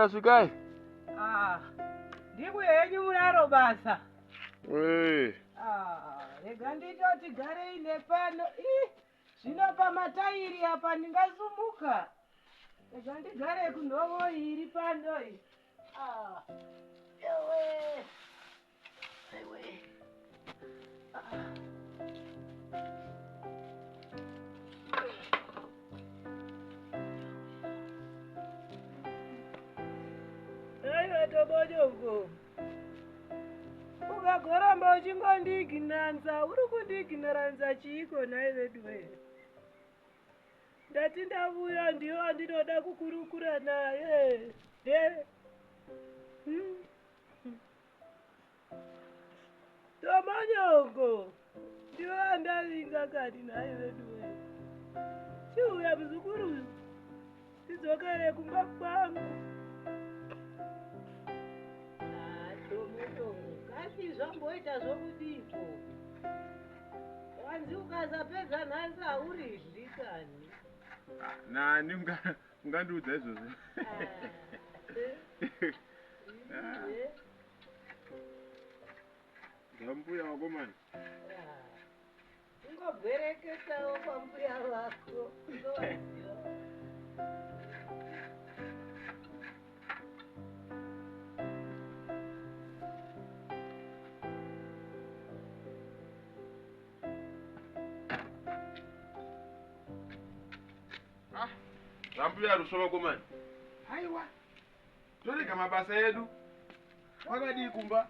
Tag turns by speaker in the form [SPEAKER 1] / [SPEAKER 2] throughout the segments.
[SPEAKER 1] Mbuya svikai.
[SPEAKER 2] Ah, ndimbuya yenyu munaro basa.
[SPEAKER 1] Eh.
[SPEAKER 2] Ah, rega nditoti garei nepano. Ih, zvino pamatairi apa ndingasumuka. Rega ndigare kunhovo iri pano iyi. Ah, ewe. Ewe. Ah. Aiwa Tobonyongo. Ukagoramba uchingondiiginanza, uri kundiiginoranza chiiko nhai veduwe? Ndati ndavuya ndiyo andinoda kukurukura naye. He? Tomanyongo ndiwe andavinga kani nhai veduwe. Chiuya muzukuru tidzokere kumba kwangu. Ah, Tomonyongo, kasi zvamboita zvokudiko? Wanzi ukasapedza nhasi hauridli kani.
[SPEAKER 1] Ah, nani ungandiudza izvozvo?
[SPEAKER 2] Ah, eh.
[SPEAKER 1] Zvambuya vakomana.
[SPEAKER 2] Ungobwereketawo kwambuya vako. Unovaziva.
[SPEAKER 1] Ah, zvambuya ruswa vakomana. Haiwa. Torega mabasa edu. Kwakadii kumba?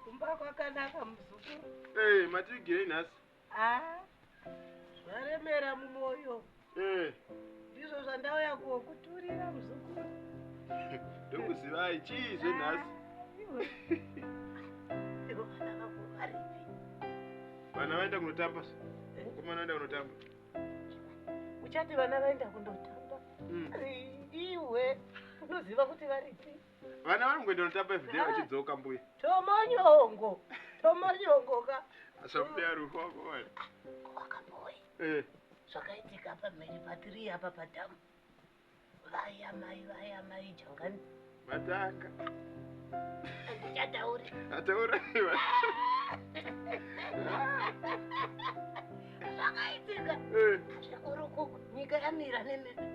[SPEAKER 2] Kumba kwakanaka muzukuru.
[SPEAKER 1] Eh, mativigirei nhasi?
[SPEAKER 2] Ah, zvaremera mumwoyo.
[SPEAKER 1] Eh.
[SPEAKER 2] Ndizvo zvandauya kuokuturira muzukuru.
[SPEAKER 1] Ndokuzivai chii zvenhasi?
[SPEAKER 2] Iwe. Ivo vana vako varipi?
[SPEAKER 1] Vana vaenda kunotamba.
[SPEAKER 2] Eh?
[SPEAKER 1] Vakomana vaenda kunotamba.
[SPEAKER 2] Uchati vana vaenda kundotamba? Iwe unoziva kuti varipi?
[SPEAKER 1] Vana vari kungoenda kunotamba everyday vachidzoka mbuya.
[SPEAKER 2] Tomonyongo. Tomonyongo ka.
[SPEAKER 1] Zvambuya rufu vakomana.
[SPEAKER 2] Wakamboi.
[SPEAKER 1] Eh.
[SPEAKER 2] Zvakaitika pamhiri patiri apa padhamu. Vaya mai vaya mai jangani.
[SPEAKER 1] Matanga.
[SPEAKER 2] Handichatauri.
[SPEAKER 1] Atauraiwa.
[SPEAKER 2] Zvakaitika.
[SPEAKER 1] Eh.
[SPEAKER 2] Zvikurukuru nyika yamira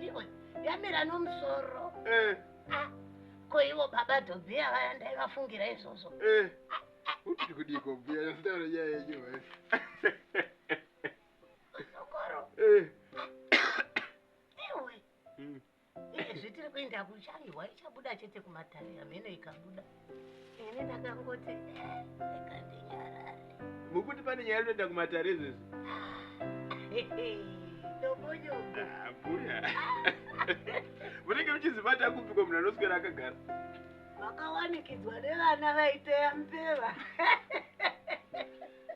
[SPEAKER 2] iwe yamira nomusoro.
[SPEAKER 1] Eh.
[SPEAKER 2] Ah, ko ivo baba Dhobhiya vaya ndaivafungira izvozvo.
[SPEAKER 1] Eh. Kuti kudiko mbuya ndasitaura nyaya yenyu we.
[SPEAKER 2] Muzukuru.
[SPEAKER 1] Eh.
[SPEAKER 2] Iwe. Iye zvitiri kuenda kuchaiwa ichabuda chete kumatare hameno ikabuda. Ini ndakangoti rega ndinyarare.
[SPEAKER 1] Mukuti pane nyaya inoenda kumatare izvezvi?
[SPEAKER 2] Tomonyongo.
[SPEAKER 1] Ah, mbuya. Munenge muchizibata kupiko munhu anoswera akagara?
[SPEAKER 2] Vakawanikidzwa nevana vaiteya mbeva.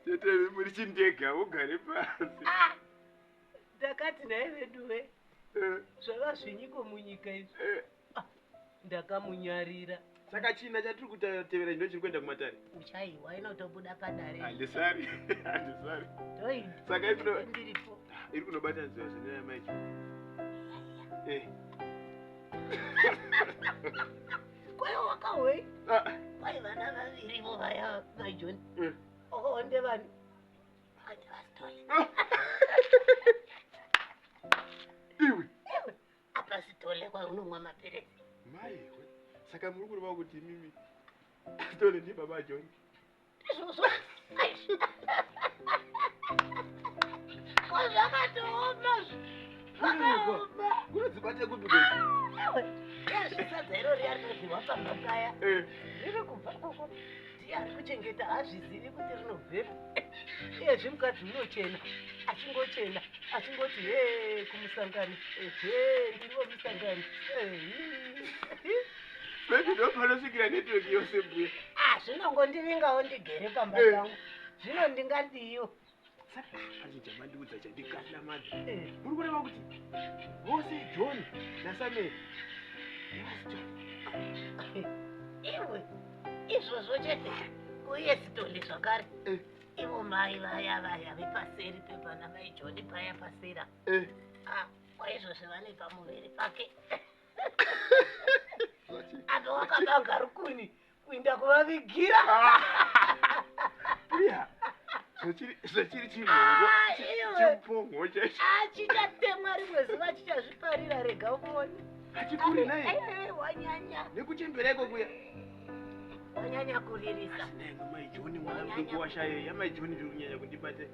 [SPEAKER 1] Chete muri chindega ugare pasi.
[SPEAKER 2] Ah, ndakati nhai veduwe
[SPEAKER 1] Eh,
[SPEAKER 2] zvava zvinyiko munyika izvi.
[SPEAKER 1] eh.
[SPEAKER 2] Ah, ndakamunyarira.
[SPEAKER 1] Saka china chatiri kutevera chino chiri kuenda kumatare?
[SPEAKER 2] Uchaiwa inotobuda padare.
[SPEAKER 1] Handisari. Handisari.
[SPEAKER 2] Ndoinda.
[SPEAKER 1] Saka
[SPEAKER 2] ndiripo.
[SPEAKER 1] iri kunobatanidzwa zvenyaya maicho. Eh.
[SPEAKER 2] Kwai wakahwei?
[SPEAKER 1] Ah.
[SPEAKER 2] Kwai vana vavirivo vaya vaJohn.
[SPEAKER 1] Eh.
[SPEAKER 2] Wakaonde vanhu. Vakati vasitole.
[SPEAKER 1] Ah. Iwe.
[SPEAKER 2] Iwe, apa sitole kwa unomwa mapiritsi.
[SPEAKER 1] Maiwe. Saka muri kureva kuti imimi Sitole ndiye baba John.
[SPEAKER 2] Izvozvo. Ko zvakatooma. Zvakaoma.
[SPEAKER 1] Kunodzibata kupi ko?
[SPEAKER 2] Iwe, yazvisadza iro riya rinodyiwa pamba paya.
[SPEAKER 1] Eh.
[SPEAKER 2] Riri kubva koko. Ndiye ari kuchengeta hazvizivi kuti rinobvepi. Iyezvi mukadzi unochena. Achingochena. Achingoti he kumusangano. Ehe ndiri wemusangano. Ehi.
[SPEAKER 1] Maybe ndo panosvikira network yose mbuya.
[SPEAKER 2] Ah, zvinongondivingawo ndigere pamba
[SPEAKER 1] Eh.
[SPEAKER 2] pangu. Zvino ndingadiyo.
[SPEAKER 1] Saka pane chamandiudza chandikahla-madza.
[SPEAKER 2] Eh.
[SPEAKER 1] Muri kureva kuti vose John naSamuel ndevasitole.
[SPEAKER 2] Iwe, izvozvo chete. Uye sitole zvakare.
[SPEAKER 1] Eh.
[SPEAKER 2] Ivo mai vaya vaya vepaseri pepana mai John paya pasera.
[SPEAKER 1] Eh.
[SPEAKER 2] Ah, kwaizvozvo vane pamuviri pake. Apa Urambe wakabanga rukuni kuinda kuvavigira.
[SPEAKER 1] Iya. Zvachiri chinhongo.
[SPEAKER 2] Ah, iwe.
[SPEAKER 1] Chipongo chaicho.
[SPEAKER 2] Ah, chichatemwa rimwe zuva chichazviparira rega uone.
[SPEAKER 1] Hachikuri naye.
[SPEAKER 2] Ai, wanyanya.
[SPEAKER 1] Nekuchembera iko kuya.
[SPEAKER 2] Wanyanya kuririsa.
[SPEAKER 1] Asi naye mai John mwana mudoko washaye. Yamai John ndiri kunyanya kundibata.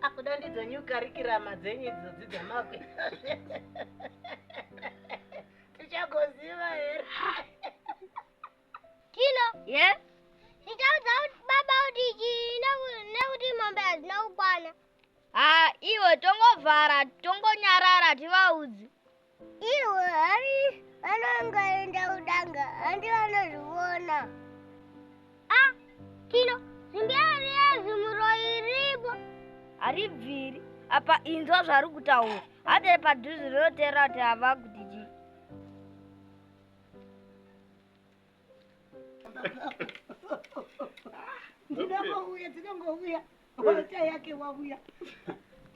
[SPEAKER 2] Akuda ndidzo nyukarikirama dzenyu idzodzi dzamakwe. Tichagoziva here?
[SPEAKER 3] Tino,
[SPEAKER 4] Ye?
[SPEAKER 3] ndichaudza kuti baba kuti chii nekuti mombe hadzina kukwana.
[SPEAKER 4] Ha, iwe tongovhara, tongonyarara tivaudzi.
[SPEAKER 3] Iwe hari vanongoenda kudanga, handi vanozviona. Ah, Tino, zimbiya riya zimuroyi riripo.
[SPEAKER 4] Haribviri. Apa inzwa zvari kutaura. Hate padhuze rinoteera kuti hava kuti chii.
[SPEAKER 2] Ndinongouya, dzinongouya. Wata yake wauya.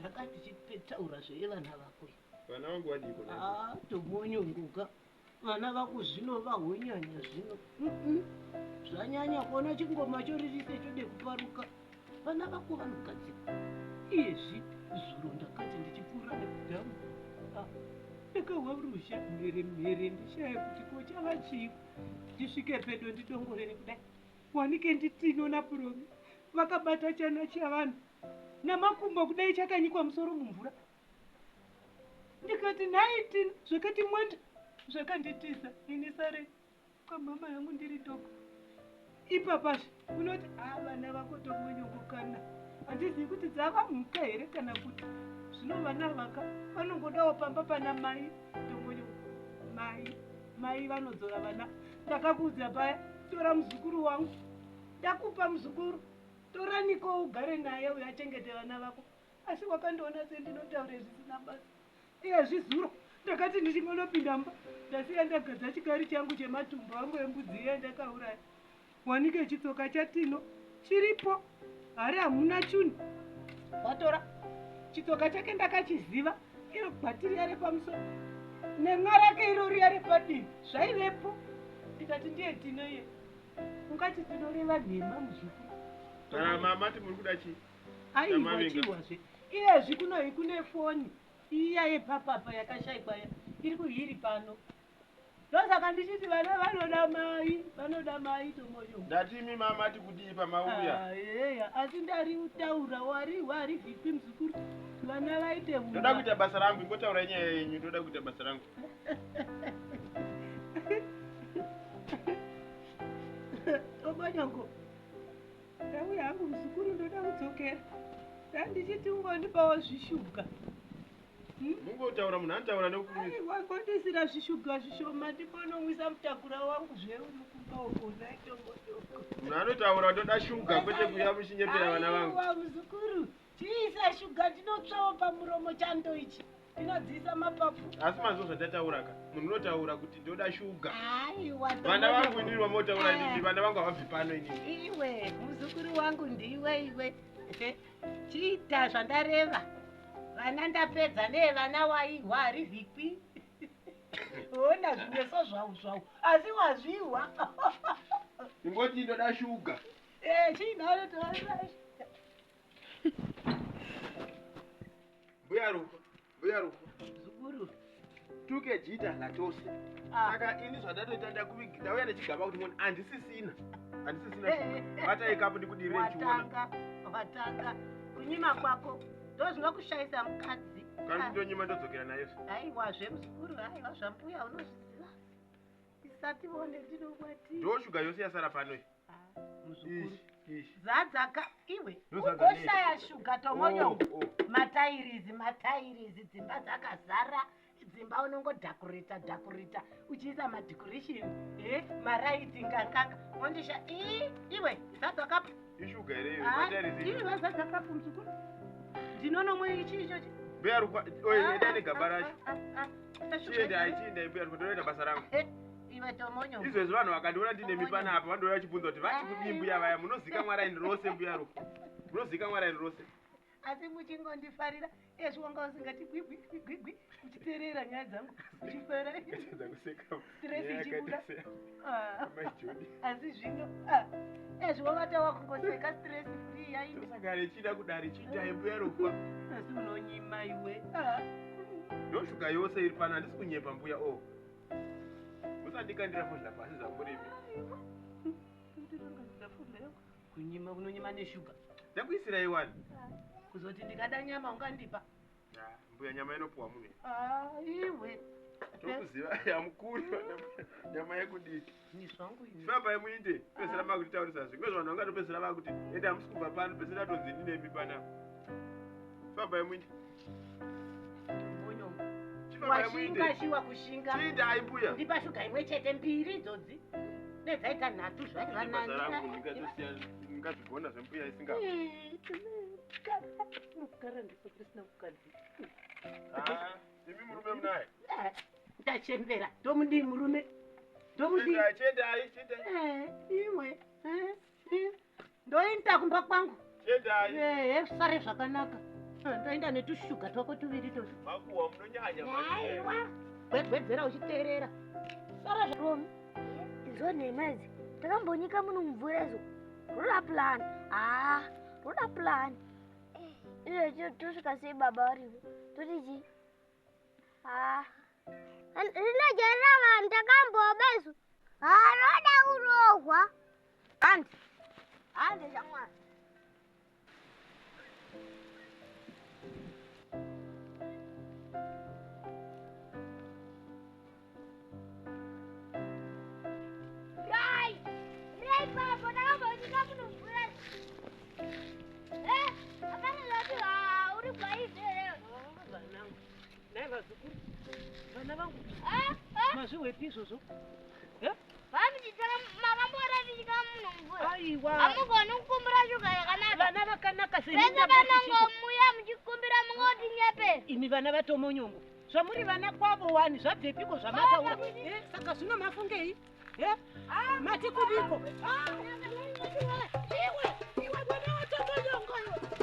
[SPEAKER 2] Ndakati chitaura zveye vana vako.
[SPEAKER 1] Vana vangu vadiko naye.
[SPEAKER 2] Ah, tomonyongoka. Vana vako zvino vahonyanya zvino. Zvanyanya kuona chingoma choririse chode kuparuka. Vana vako vanogadzika. Iyezvi zuro ndakati ndichipfuura nekudhamu. Ah, ndakahwa ruzha mhere mhere ndishaya kuti ko chava chii. Ndisvike pedo ndidongorere kudai. Wanike nditino naPuromi vakabata chana chavanhu namakumbo kudai chakanyikwa musoro mumvura. Ndikati nhai Tino, zvakati mwanda zvakanditiza ini sare kwamama yangu ndiri doko. Ipapazve unoti a vana vako tomonyongokana handizivi kuti dzava mhuka here kana kuti zvino vana vaka vanongodawo pamba pana mai tomonyongo. Mai mai vanodzora vana. Ndakakuudza paya, tora muzukuru wangu, ndakupa muzukuru, tora Niko ugare naye uyo achengete vana vako. Asi wakandiona sendinotaura zvisina basa. Iyezvi zuro ndakati ndichingonopinda mumba ndasiya ndagadza chikari changu chematumbu angu embudzi iya ndakauraya. Wanike chitsoka chaTino chiripo, hari hamuna chunhu. Watora chitsoka chake ndakachiziva, iro gwati riya repamusoro nemwa rake iro riya repadivi zvaivepo. Ndikati ndiye Tino iye. Ungati ndinoreva nhema muzukuru.
[SPEAKER 1] Kana mama ti muri kuda chii?
[SPEAKER 2] Aiwa
[SPEAKER 1] Chamavinga.
[SPEAKER 2] chiwazve. Iyezvi kunohi kune foni iya yepapapa yakashaikwa iya iri kuhiri pano. Ndosaka ndichiti vana vanoda mai, vanoda mai tomoyo.
[SPEAKER 1] Ndati imi mama ti kudii pamauya?
[SPEAKER 2] Ah, eya, asi ndari utaura wari wari vhikwi muzukuru. Vana vaite
[SPEAKER 1] Ndoda
[SPEAKER 2] hura.
[SPEAKER 1] kuita basa rangu, ingotaurai nyaya yenyu, ndoda kuita basa rangu.
[SPEAKER 2] Tomonyongo. Ndauya hangu muzukuru ndoda kudzokera. Ndandichiti ungondipawo zvishuga.
[SPEAKER 1] Mungotaura munhu anotaura nekukurumidza.
[SPEAKER 2] Aiwa ngondisira zvishuga zvishoma ndimbonomwisa mutakura wangu zveumukumba uko naitomonyongo.
[SPEAKER 1] Munhu anotaura ndoda shuga kwete kuuya muchinyepera vana vangu.
[SPEAKER 2] Aiwa muzukuru, chiisa shuga ndinotsvawo pamuromo chando ichi. Ndinodziisa mapapu.
[SPEAKER 1] Asi manzwa zvatataura ka. Munhu unotaura kuti ndoda shuga.
[SPEAKER 2] Aiwa
[SPEAKER 1] Vana vangu inini vamotaura inini,
[SPEAKER 2] Eh.
[SPEAKER 1] vana vangu havabvi pano inini.
[SPEAKER 2] Iwe muzukuru wangu ndiwe iwe. Chiita zvandareva. Vana ndapedza nevana waihwa harivhikwi. Ona zvimeso zvau zvau asi wazvihwa.
[SPEAKER 1] Ingoti ndoda shuga.
[SPEAKER 2] Eh, chiinaro toa.
[SPEAKER 1] Mbuya Rufa, mbuya Rufa.
[SPEAKER 2] Muzukuru.
[SPEAKER 1] Tuke jita latose.
[SPEAKER 2] Ah.
[SPEAKER 1] Saka ini zvandatoita ndauya nechigaba kuti muone handisisina. Handisisina shuga. Batai kapu ndikudirire ndichiona.
[SPEAKER 2] Watanga, watanga. Kunyima kwako ndozvinokushayisa mukadzi.
[SPEAKER 1] Kana ndonyima ndodzokera nayo.
[SPEAKER 2] Aiwazve muzukuru, aiwa zvambuya unozviziva. Isati one ndinokwati.
[SPEAKER 1] Ndo shuga yose yasara pano iyi.
[SPEAKER 2] Ah, muzukuru.
[SPEAKER 1] Ishi, ishi.
[SPEAKER 2] Zadzaka iwe.
[SPEAKER 1] Ndozadza nei?
[SPEAKER 2] Ugoshaya shuga tomonyongo.
[SPEAKER 1] Oh, oh.
[SPEAKER 2] Matairizi, matairizi, dzimba dzakazara. Dzimba unongodhakurita dhakurita uchiisa madhekoresheni, maraiti nganganga. Wondisha ii iwe zadza kapu.
[SPEAKER 1] Ishuga here iyo?
[SPEAKER 2] Ah,
[SPEAKER 1] Matairizi.
[SPEAKER 2] iwe zadza kapu muzukuru. Ndinonomwe ichi ichochi.
[SPEAKER 1] Mbuya Rufa, oye endai negaba racho.
[SPEAKER 2] Ah, ah, ah.
[SPEAKER 1] Chiendai, chiendai mbuya Rufa, ndonoita basa rangu.
[SPEAKER 2] Iwe tomonyo.
[SPEAKER 1] Izvezvi vanhu vakandiona ndine mipana apa vanouya vachibvunza kuti vati kudii mbuya vaya, munozikamwa raini rose mbuya Rufa. Munozikamwa raini rose.
[SPEAKER 2] Asi muchingondifarira ezvi wanga usingati gwigwi gwigwi. Uchiteerera nyaya dzangu uchifara.
[SPEAKER 1] Ndikatadza kuseka.
[SPEAKER 2] Stress
[SPEAKER 1] Nyaya
[SPEAKER 2] ichibuda.
[SPEAKER 1] yakaita seya
[SPEAKER 2] Ah,
[SPEAKER 1] Mai Joni.
[SPEAKER 2] Asi zvino ah, ezvi wavata wakungoseka stress free yaini.
[SPEAKER 1] Tosangana ichida kudari chiitai mbuya rofa.
[SPEAKER 2] Asi unonyima iwe. Ah.
[SPEAKER 1] Ndoshuga yose iri pano handisi kunyepa mbuya o. Musandikandira fodya pasi zvamurimi.
[SPEAKER 2] Ndirangaridza fodya yangu. Kunyima unonyima neshuga.
[SPEAKER 1] Ndakuisirai wani.
[SPEAKER 2] Kuzoti ndikada nyama ungandipa.
[SPEAKER 1] Ah, Mbuya nyama inopuwa munhu.
[SPEAKER 2] Ah, iwe.
[SPEAKER 1] Tokuziva yamukuru nyama yekudiki.
[SPEAKER 2] Ni zvangu ini.
[SPEAKER 1] Fambai muinde pedzisira makutitaurisa zvimwe zvanhu vangatopedzisira vakuti ende hamusi kubva pano pedzisira tonzi ndinemi panapa. Fambai muinde.
[SPEAKER 2] Monyongo.
[SPEAKER 1] Chifambai muinde.
[SPEAKER 2] Washinga shiwa kushinga.
[SPEAKER 1] Chiindai mbuya.
[SPEAKER 2] Ndipa shuga imwe chete mbiri idzodzi. Nedzaita nhatu
[SPEAKER 1] Basa rangu
[SPEAKER 2] zvakanaka.
[SPEAKER 1] ndingatosiya ndingazvigona zvembuya isinga.
[SPEAKER 2] Kugara ndiko kusina kukadzi.
[SPEAKER 1] Ah, imi murume munaye.
[SPEAKER 2] Ndachembera. Ndomudii murume? Ndomudii?
[SPEAKER 1] Chiendai, chiendai, chiendai.
[SPEAKER 2] Eh, imwe. Eh, eh. Ndoenda kumba kwangu.
[SPEAKER 1] Chiendai.
[SPEAKER 2] Ehe, sare zvakanaka. Eh, Ndoenda netushuga twako tuviri totu.
[SPEAKER 1] Makuhwa munonyanya.
[SPEAKER 2] Aiwa. Gwegwedzera uchiteerera. Sara
[SPEAKER 4] Romi, izvo nhema idzi takambonyika muno mumvura izvo roda plan haa roda plan izvezvi tosvika sei baba varipo toti chii haa
[SPEAKER 3] Rinojairira vanhu takamboba isu. Haroda kurohwa.
[SPEAKER 4] handi handi shamwari
[SPEAKER 3] Rai! Rai papo takambonyika muno mvura. Eh, hapana zvati ha uri gwaivhere.
[SPEAKER 2] Vanangu. Nai vazukuru. Vana vangu.
[SPEAKER 3] Eh, eh.
[SPEAKER 2] Mazvihwepi izvozvo?
[SPEAKER 3] Vamuchitaka makamboratichika muno mvura.
[SPEAKER 2] Aiwa.
[SPEAKER 3] Hamugoni kukumbira shuga yakanaka.
[SPEAKER 2] Vana vakanaka
[SPEAKER 3] Pese
[SPEAKER 2] seminda
[SPEAKER 3] panongomuya muchikumbira mungoti nyepera.
[SPEAKER 2] imi vana vatomonyongo zvamuri vana kwavo wani zvabvepiko zvamataura Eh, saka zvino mafungei Eh, mati kudiko Ah, iwe iwe mwana watomonyongo iwe.